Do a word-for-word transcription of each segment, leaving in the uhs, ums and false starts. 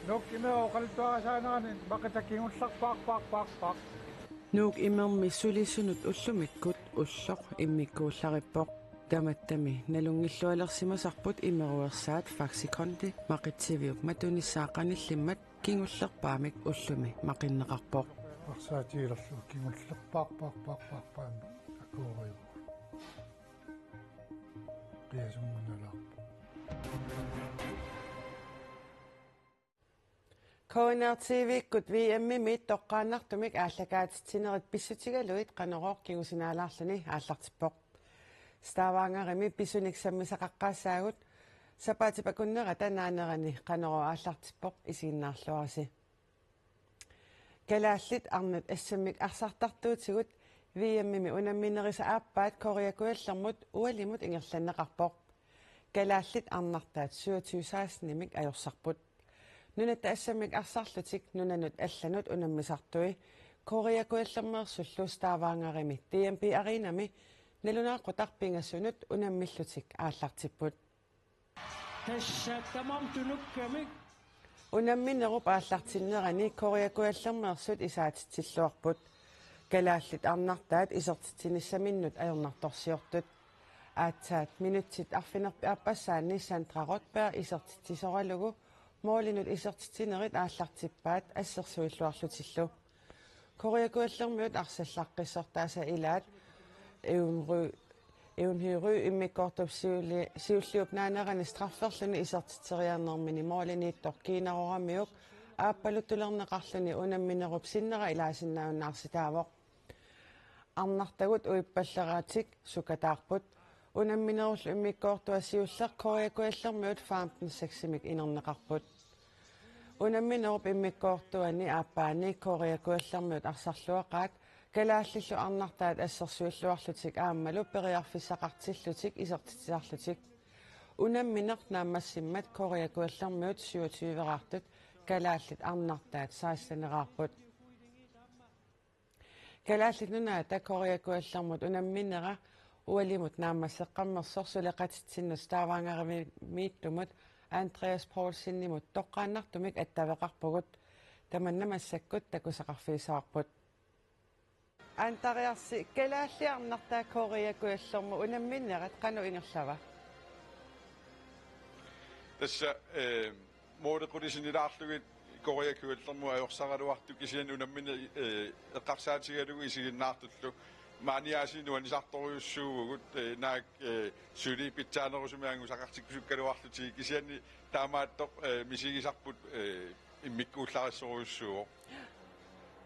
Nuuk imerup oqaluttuarisaanerani maqitaq kingullerpaarpaarpaarpaaq. Nuuk imermi sulisunut ullumikkut ulloq immikkuullarippoq. Tamattami nalunngillualersimasarput imeruersaat Faxi Kondi Maqitsiviup matunissaa qanillimmat kingullerpaamik ullumi maqinneqarpoq. Arsaatigilerlugu kingullerpaarpaarpaarpaarpaamik akuerivoq. Qiasunngilalaarpoq. K N R T V-kkut V M-imit toqqaannartumik aallakaatitsinerit pissutigalugit Qanorooq kingusinaalaarluni aallartippoq. Stavangerimi pisunik sammisaqaqqaassaagut, sapaatip akunnerata naanerani Qanorooq aallartippoq, isiginnaarluarisi. Kalaallit arnat assammik arsartartuutigut V M-imi unamminerisa aappaat Korea Kujallermut ualimut ingerlanneqarpoq. Kalaallit arnartaat syvogtyve seksten-imik ajorsarput. Nunatta assammik arsarlutik nunanut allanut unammisartui Korea Kujallermeersullu Stavangerimi D M B Arenami nalunaaqutaq pingasunut unammillutik aallartipput. Tassa tamarmik tunukkamik. Unamminerup aallartinnerani Korea Kujallermeersut isaatitsilluarput. Kalaallit arnartaat isertitsinissaminnut ajornartorsiortut. Aatsaat minutsit arfineq-aappassaanni Sandra Rotberg isertitsisoralugu målinut isertitsinerit aallartippaat assersuilluarlutillu. Korea Kujallermiut arsallaqqissortaasa ilaat Eun Ry, Eun Hy Ry immikkoortup siuli-, siulliup naanerani strafferluni isertitseriarnermini måliniittoq kiinaroramiuk aappaluttulerneqarluni unamminerup sinnera ilaasinnaajunnaarsitaavoq. Arnartagut uippalleratik sukataarput. Unamminerullu immikkoortua siulleq Korea Kujallermiut femten seks-imik inerneqarput. Unamminerup immikkoortuani aappaani Korea Kujallermiut arsarluaqaat kalaallillu arnartaat assersuilluarlutik aammalu periarfissaqartillutik isertitsisarlutik. Unammineq naammassimmat Korea Kujallermiut syvogtyveraartut, kalaallit arnartaat seksteneraarput. Kalaallit Nunaata Korea Kujallermut unamminera ualimut naammasseqqammersoq suleqatitsinnut Stavangerimiittumut Andreas Poulsenimut toqqaannartumik attaveqarpugut. Tamanna massakkut takusaqarfigissavarput. Andreas, kalaallit arnartaat Korea Kujallermut unamminerat qanoq ingerlava? Tassa, eh, måli qulit sinilaarlugit Korea Kujallermut ajorsaraluartut kisianni unammineq, eh, eqqarsaatigalugu isiginnaartullu. Maani aasiit nuannisartorujussuuvugut, eh, naak, eh, suli pitsaanerusumik angusaqartikkusukkaluarlutigit kisianni taamaattoq, eh, misigisarput, eh, immikkuullarissorujussuuvoq.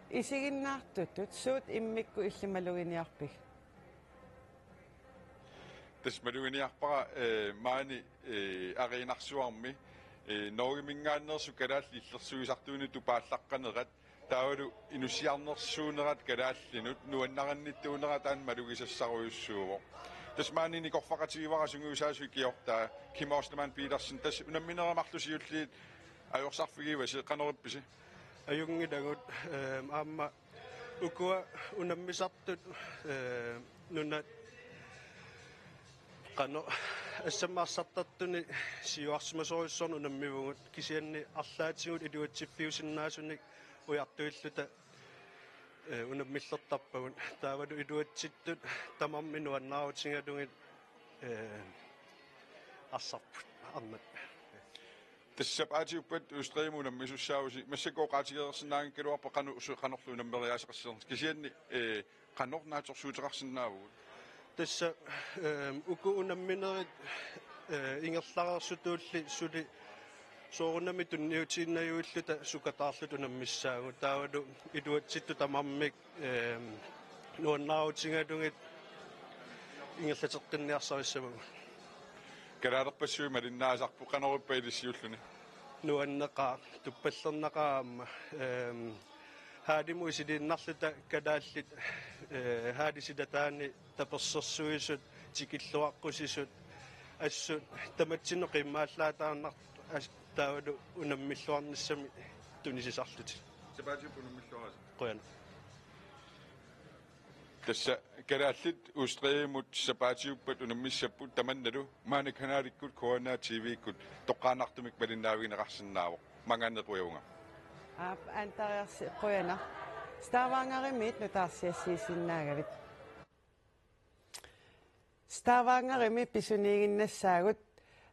Isiginnaartutut suut immikkut illit maluginiarpigit? Tassa maluginiarpara, eh, maani, eh, Arenarsuarmi, eh, Norgeminngaanneersut kalaallit illersuisartuinut tupaallaqqanerat, taavalu inussiarnersuunerat kalaallinut nuannarinnittuunerat taanna malugisassarujussuuvoq. Tassa maani nikorfaqatigivara sungiusaasoq ikiortaa Kim Ostermann Petersen, tassa unamminerit marluk siulliit ajorsarfigivasi, qanoq ippisi? Ajunngilagut, ehm, aamma ukua unammisartut, ehm, nunat qanoq assammik arsartartuni siuarsimasorujussuarnik unammivugut, kisianni arlaatigut iluatsiffiusinnaasunik ujartuilluta, eh, unammillertarpagut. Taavalu iluatsittut tamarmik nuannaarutigalugit, eh, arsarput arnat. Tassa sapaatiuppat Østrigimut unammisussaavusi, massakkut oqaatigereersinnaanngikkaluarpat qanoq su-, qanorlu unammeriaaseqassanersoq, kisianni, eh, qanoq naatsorsuuteqarsinnaavugut? Tassa, ehm, uku unamminerit, eh, ingerlareersutulli suli soorunami tunniutiinnajuilluta sukataarluta unammissaagut. Taavalu iluatsittut tamarmik, ehm, nuannaarutigalugit ingerlateqqinniarsarissavagut. Kalaalerpassuit malinnaasarput, qanoq ippa ilissi ulluni? Nuanneqaaq, tuppallernaqaaq aamma. Ehm, haalimut isiliinnarluta kalaallit, eh, haalip silataani tapersersuisut, tikilluaqqusisut, assut tamatsinnut qiimmaallaataarnartut, as-, taavalu unammilluarnissamik tunisisarlutik. Sapaatiuppat unammilluarisi. Qujanaq. Tassa kalaallit Østrigimut sapaatiuppat unammissapput, tamannalu maani kanaalikkut K N R T V-kkut toqqaannartumik malinnaavigineqarsinnaavoq. Manganneq qujavuga. Aap, Antariarsi qujanaq. Stavangerimiit nutaarsiassiisinnaagavit. Stavangerimi pisuniiginnassaagut,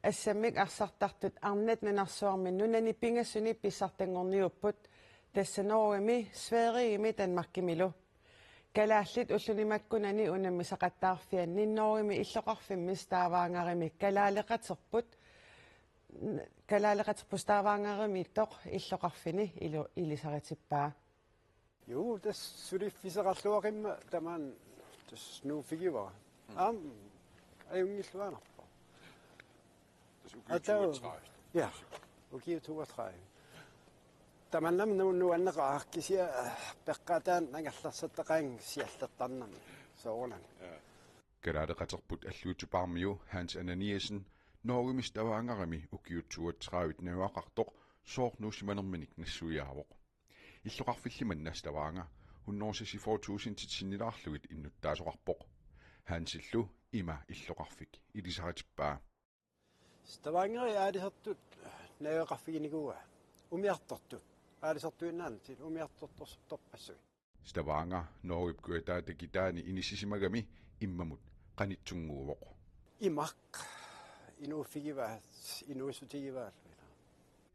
assammik arsartartut arnat nunarsuarmi nunani pingasuni pissartanngorniupput, tassa Norgemi, Sverigemi Danmarkimilu. Kalaallit ulluni makkunani unammisaqattaarfianni Norgemi illoqarfimmi Stavangerimi kalaaleqaterput, kalaaleqaterput Stavangerimiittoq illoqarfini ilu-, ilisaritippaa. Juu, tassa suliffiseqarluaqimma tamaani tassa nuuffigivara. Aamma ajunngilluinnarpoq. Tassa ukiut Atau- toogtredive. Ja, ukiut toogtredive. Tamanna nu-, nuanneqaaq kisianni, øh, peqqaataani angerlarsattaqaanga siallertarnermi. Soorunami. Ja. Kalaaleqaterput Alluitsup Paarmiu Hans Ananiassen Norgemi Stavangerimi ukiut toogtredive najugaqartoq sooq nuussimanerminik nassuiaavoq. Illoqarfilli manna Stavanger hundrede seksogfyrre tusindit sinnilaarlugit innuttaasoqarpoq. Hansillu ima illoqarfik ilisaritippaa. Stavangeri aalisartut najugaqarfiginikuuaa. Umiartortut. Aalisartuinnaannatik umiartortortorpassuit. Stavanger Norgep kujataata kitaani inissisimagami immamut qanittunnguuvoq. Imaq inuuffigivaat, inuussutigivaat.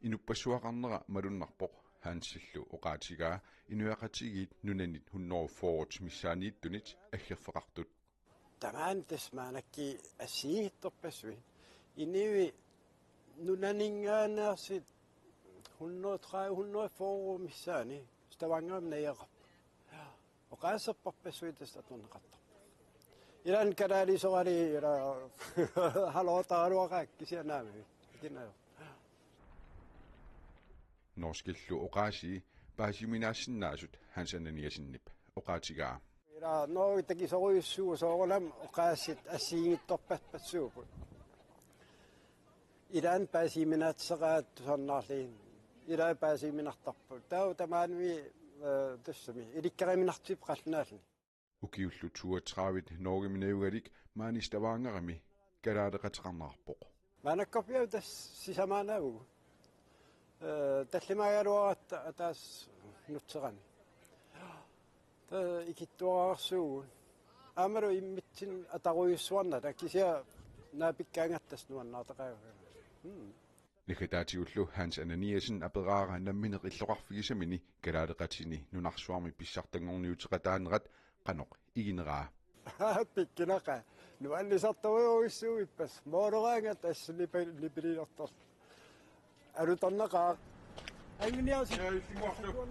Inuppassuaqarnera malunnarpoq, Hansillu oqaatigaa inuiaqatigiit nunanit hundrede fyrre missaanniittunit aggerfeqartut. Tamaani tassa maannakkut assigiinngitsorpassuit. Inuit nunaninngaanneersut hundrede tredive, hundrede fyrre missaani Stavangerimi najugaqarput. Oqaaserparpassuit tassa atorneqartarput. Ilaanni kalaaliusoralugu ila halortaraluaqaaq kisianni naamik. Ikinnajo. Norskillu oqaasii paasiuminaassinnaasut Hans Ananiassenip oqaatigaa. Ila Norge takisorujussuuvoq soorunami oqaasii assigiinngitsorpassaapput. Ilaanni paasiuminaatsisaqaat tusarnaarlugit. Ilai paasiuminartarput. Taava tamaanimi, øh, tassami. Ilikkariminartut qallunaalluni. Ukiullu toogtredive Norgemi najugalik maani Stavangerimi kalaaleqateqarnerarpoq. Maannakkorpiaq tassa sisamaannaavoq. Øh, tallimaagaluaratta ataaseq nutserani. Taava ikittuararsuugut. Aammalu immitsinnut atorujussuarnata kisianni naapikkaangatta tassa nuannaartaqaagut. Mm. Naggataatigullu Hans Ananiassen aperaara nammineq illoqarfigisamini kalaaleqatini nunarsuarmi pissartanngorniuteqataannerat qanoq igineraa. Pikkunaqaaq. Nuannisartorujussuuppassi. Mooloraangat tassa nipi-, nipiliortorlu. Alutornaqaaq. Anguniarsi. Ja, illinguarlu.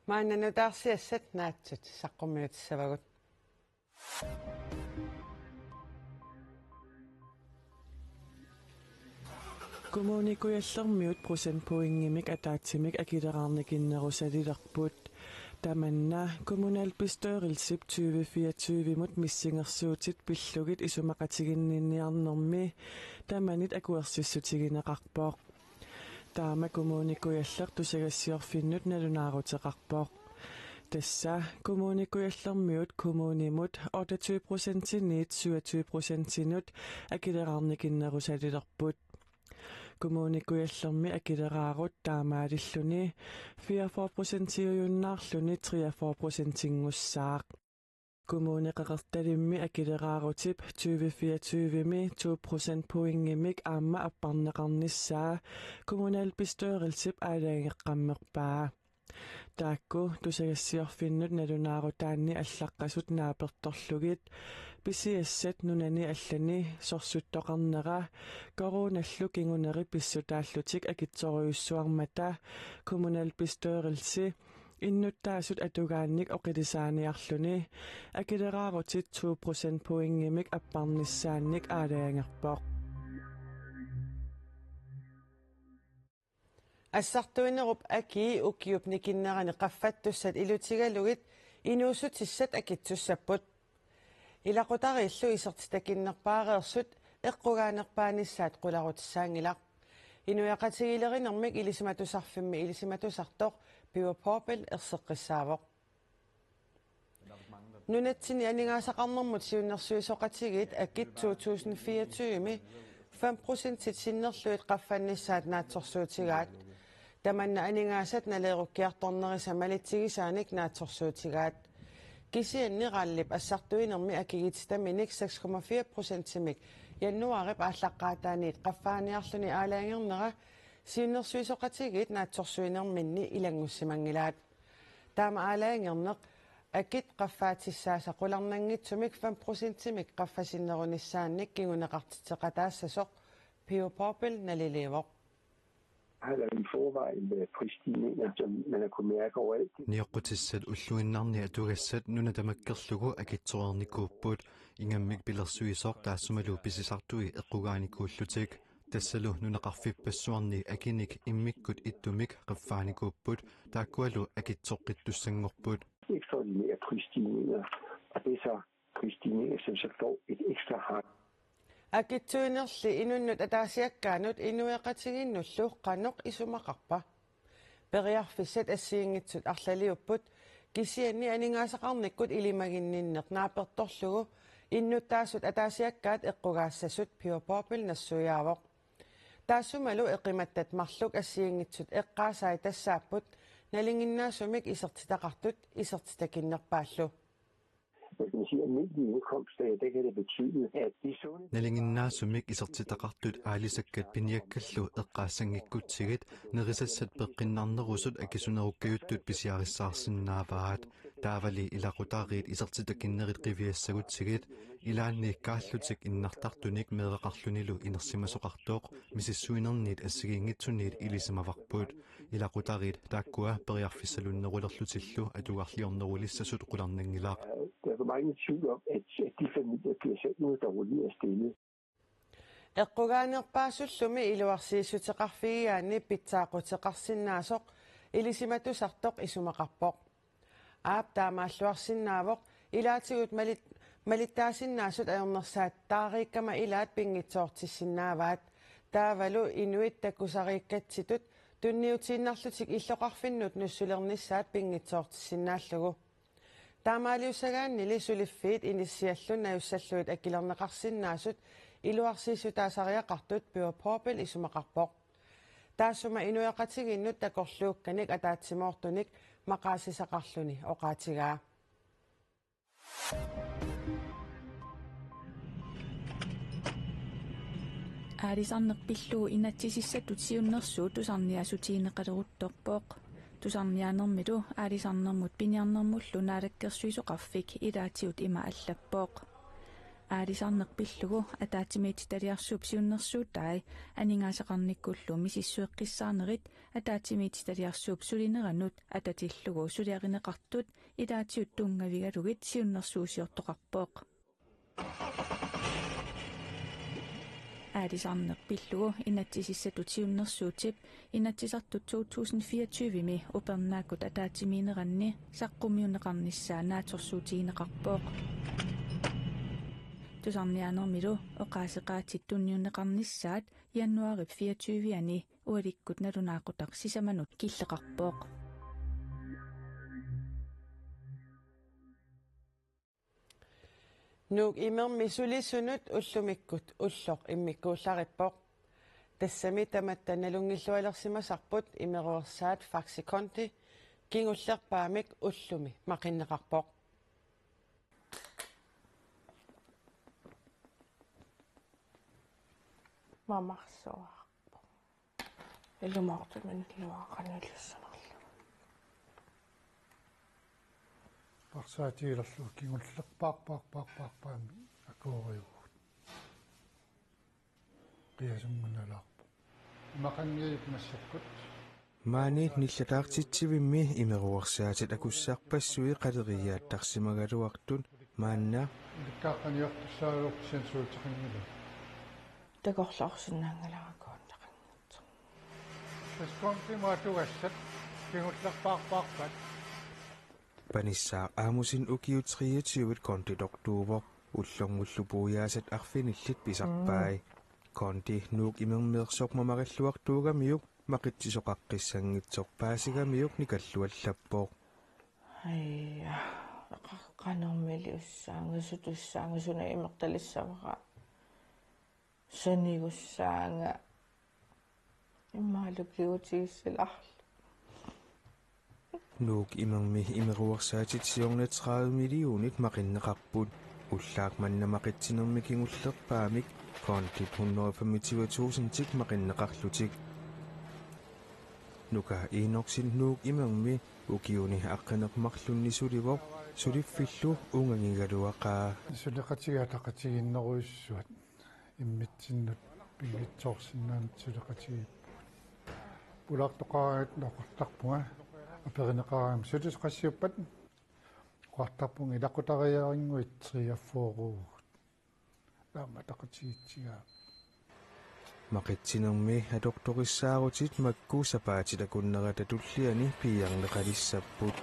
Maanna nutaarsiassat naatsut saqqummiutissavagut. Kommune Kujallermiut procentpointimik ataatsimik akileraarnikinnerusalilerput. Tamanna kommunalbestyrelsip tyve fireogtyve-mut missingersuutit pillugit isumaqatiginninniarnermi tamanit akuersissutigineqarpoq. Taama Kommune Kujalleq tusagassiorfinnut nalunaaruteqarpoq. Tassa Kommune Kujallermiut kommunimut otteogtyve procentiniit syvogtyve procentinut akileraarnikinnerusalilerput. Kommune Kujallermi akileraarut taamaalilluni fireogfyrre procentiujunnaarluni treogfyrre procentinngussaaq. Kommune Qeqertalimmi akileraarutip tyve fireogtyve-mi to procentpointimik aamma apparneqarnissaa kommunalbestyrelsip aalajangeqqammerpaa. Taakku tusagassiorfinnut nalunaarutaanni allaqqasut naapertorlugit pisiassat nunani allani sorsuttoqarnera coronallu kinguneri pissutaallutik akitsorujussuarmata kommunalbestyrelsi innuttaasut atugaannik oqilisaaniarluni akileraarutit to procentpointimik apparnissaannik aalajangerpoq. Assartuinerup akii ukiup nikinnerani qaffattussat ilutigalugit inuussutissat akitsussapput. Ilaqutariillu isertitakinnerpaareersut eqqugaanerpaanissaat qularutissaanngilaq. Inuiaqatigiilerinermik Ilisimatusarfimmi ilisimatusartoq Piva Poppel erseqqissaavoq. Nunatsinni aningaasaqarnermut siunnersuisoqatigiit akit to tusind fireogtyve-mi fem procentit sinnerlugit qaffannissaat naatsorsuutigaat. Tamanna aningaasat naleerukkiartornerisa malitsigisaanik naatsorsuutigaat. Kisianni rallip assartuinermi akigititaminik seks komma fire procentimik januaarip aallaqqaataaniit qaffaaniarluni aalajangernera siunnersuisoqatigiit naatsorsuinerminni ilanngussimanngillat. Taama aalajangerneq akit qaffaatissaasa qularnanngitsumik fem procentimik qaffasinnerunissaannik kinguneqartitseqataassasoq Pio Poppel naliliivoq. Har der i forvejen været prisstigninger, som man har kunnet mærke overalt. Nioqqutissat ulluinnarni atugassat nuna tamakkerlugu akitsoreernikuupput, ingammik pilersuisoq taassumalu pisisartui eqqugaanikuullutik. Tassalu nunaqarfippassuarni akinik immikkut ittumik qaffaanikuupput, taakkualu akitsoqqittussanngorput. Ekstraordinære prisstigninger, og det er så prisstigninger, som så får et ekstra hak. Akitsuinerli inunnut ataasiakkaanut inuiaqatigiinnullu qanoq isumaqarpa? Periarfissat assigiinngitsut arlaliupput, kisianni aningaasaqarnikkut ilimaginninneq naapertorlugu innuttaasut ataasiakkaat eqqugaassasut Pio Poppel nassuiaavoq. Taassumalu eqimattat marluk assigiinngitsut eqqaasai tassaapput nalinginnaasumik isertitaqartut isertitakinnerpaallu. Hvis man siger almindelig indkomst, øh, der kan det betyde, at de sunde... Nalinginnaasumik isertitaqartut aalisakkat piniakkallu eqqaassanngikkutsigu nerisassat peqqinnarnerusut akisunerukkajuttut pisiarissaarsinnaavaat. Taavali ilaqutariit isertitakinnerit qiviassagutsigit, ilaanni kaallutik innartartunik meeraqarlunilu inersimasoqartoq misissuinerniit assigiinngitsuniit ilisimavarput. Ilaqutariit taakkua periarfissalunnerulerlutillu atugarliornerulissasut qularnanngilaq. Der er for mange i tvivl om, at, at de familier bliver sendt ud, der ryger afsted. Eqqugaanerpaasullumi iluarsiissuteqarfigigaanni pitsaaquteqarsinnaasoq ilisimatusartoq isumaqarpoq. Aap taamaalluarsinnaavoq ilaatigut malit-, malittaasinnaasut ajornersaat taariikkama ilaat pinngitsoortissinnaavaat. Taavalu inuit takusariikkatsitut tunniutiinnarlutik illoqarfinnut nussulernissaat pinngitsoortissinnaallugu. Taamaaliussagaannili suliffiit inissiallu najussallugit akilerneqarsinnaasut iluarsiissutaasariaqartut Pio Poppel isumaqarpoq. Taassuma inuiaqatigiinnut takorluukkanik ataatsimoortunik maqaasisaqarluni oqaatigaa. Aalisarneq pillugu inatsisissatut siunnersuut tusarniaasutigineqaleruttorpoq. Tusarniaanermilu aalisarnermut piniarnermullu naalakkersuisoqarfik ilaatigut ima allappoq. Aalisarneq pillugu ataatsimiititaliarsuup siunnersuutai aningaasaqarnikkullu misissueqqissaarnerit ataatsimiititaliarsuup sulineranut atatillugu suliarineqartut ilaatigut tunngavigalugit siunnersuusiortoqarpoq. Aalisarneq pillugu inatsisissatut siunnersuutip Inatsisartut to tusind fireogtyve-mi upernaakkut ataatsimiinneranni saqqummiunneqarnissaa naatsorsuutigineqarpoq. Tusarniaanermilu oqaaseqaatit tunniunneqarnissaat januaarip fireogtyve-ani ualikkut nalunaaqutaq sisamanut killeqarpoq. Nuuk imermi sulisunut ullumikkut ulloq immikkuullarippoq. Tassami tamatta nalunngillualersimasarput imeruersaat Faxe Kondi kingullerpaamik ullumi maqinneqarpoq. Mamarsuarpoq. Ilumoortumik iluaqanilussanarlu. Parsaatigilerlugu kingullerpaarpaarpaarpaarpaamik akueriuvugut. Qiasunngunalaarpoq. Imaqanngiit massakkut. Maani nillataartitsivimmi imeruersaatit akussarpassui qaleriiaattarsimagaluartut maanna. Ilikkaaqqaniortussaagaluarput sensuuteqanngilaq. Takorloorsinnaanngilara koonneqanngitsoq. Tassa koontimut atugassat kingullerpaarpaarpaat. Panissaaq aamusin ukiut treogtyve konditoq tuuvoq, ullormullu puiaasat arfinillit pisarpai. Kondi Nuuk imermeersoq mamarilluartuugamiuk maqitsisoqaqqissanngitsoq paasigamiuk nikalluallappoq. Ai, Anormiliussaanga, sutussaanga, suna imertalissavara. Sanigussaanga. Immaalu kigutigissilaarlunga. Nuuk Imermi imeruersaatit siorna tredive millionit maqinneqarput. Ullaaq manna maqitsinermi kingullerpaamik kondit hundrede femogtyve tusindit maqinneqarlutik. Nuka Enoksen Nuuk Imermi ukiuni aqqaneq-marlunni sulivoq, suliffillu ungangigaluaqaa. Suleqatigiit ataqatigiinnerujussuat immitsinnut pinngitsoorsinnaanut suleqatigiippugut. Pulaartoqaraangatta oqartarpunga, aperineqaraangat sulisut qassiuppat, oqartarpunga ilaqutariinnguit treogfyrreuvugut. Taama ataqatigiitsigaat. Maqitsinermi atortorissaarutit makku sapaatit akunnerata tulliani piiarneqalissapput.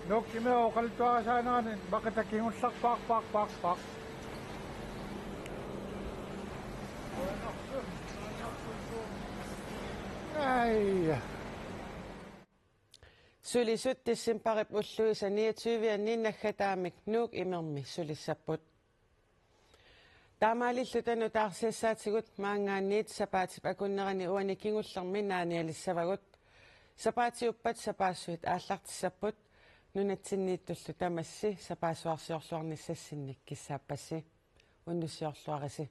Nuuk Imerup oqaluttuarisaanerani maqita kingullerpaarpaarpaarpaaq. Ai. Sulisut decembarip ulluisa niogtyve-anni naggataamik Nuuk Imermi sulissapput. Taamaalilluta nutaarsiassaatigut maanngaanniit sapaatip akunnerani uani kingullermi naanialissavagut. Sapaatiuppat sapaassuit aallartissapput. Nunatsinniittullu tamassi sapaassuarsiorluarnissassinnik kissaappassi. Unnussiorluarisi.